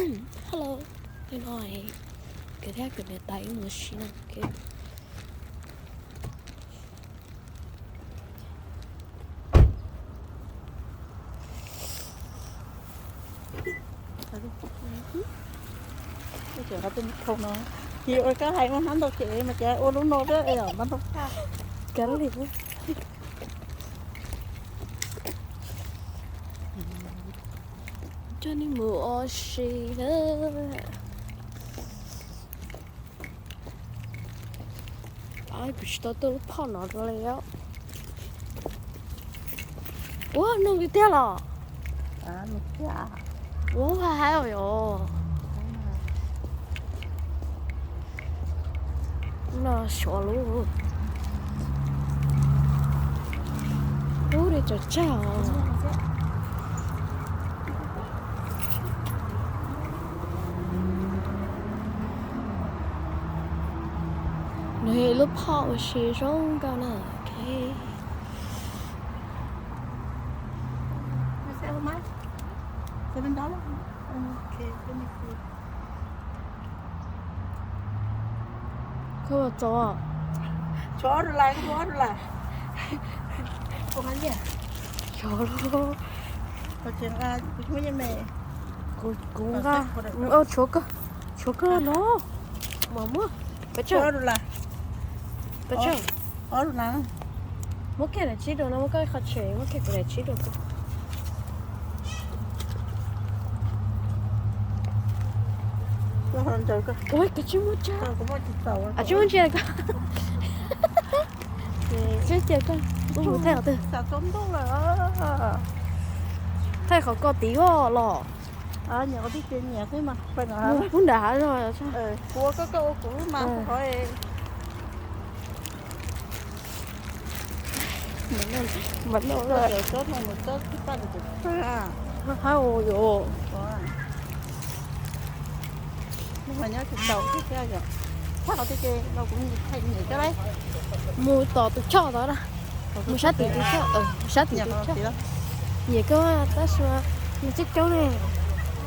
Hello, hnub no kuv thiab kuv niam tais wb mus ua si no. Ces ua koj hais ua hnab ntau ces mas ces ua lub no thiab mas ntau. Kav liam. Coj nej mus ua si na. Kuv tsis tau tuaj lub phom no dua li os. Ua nug li tiag los? Ua hais os. No suav lub. Ub, li tsawg tsawg os. Nws lub phom ua si zoo nkauj na. Ok. Koj txaus. Xyov los. Kuv nqa. Tshuav koj, tshuav koj no. Mas muab. Pes tsawg? Pes tsawg? Muab kiag daim tsib rau no, muab koj qhov tsheb, muab kiag kuv daim tsib rau koj. Ua koj tsis muaj tsab. Tsis muaj ntsia koj. Tsis cia koj. Ub, thaij qhov twg? Thaij qhov koj tid os los. Pub nram hav no. Hab ua yuav. Mus tom tus choj tod na. Mus sab tim tus choj, sab tim tus choj. Nyiam koj tab sis mas nws coob coob ne.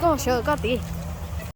Koj sawv koj tid.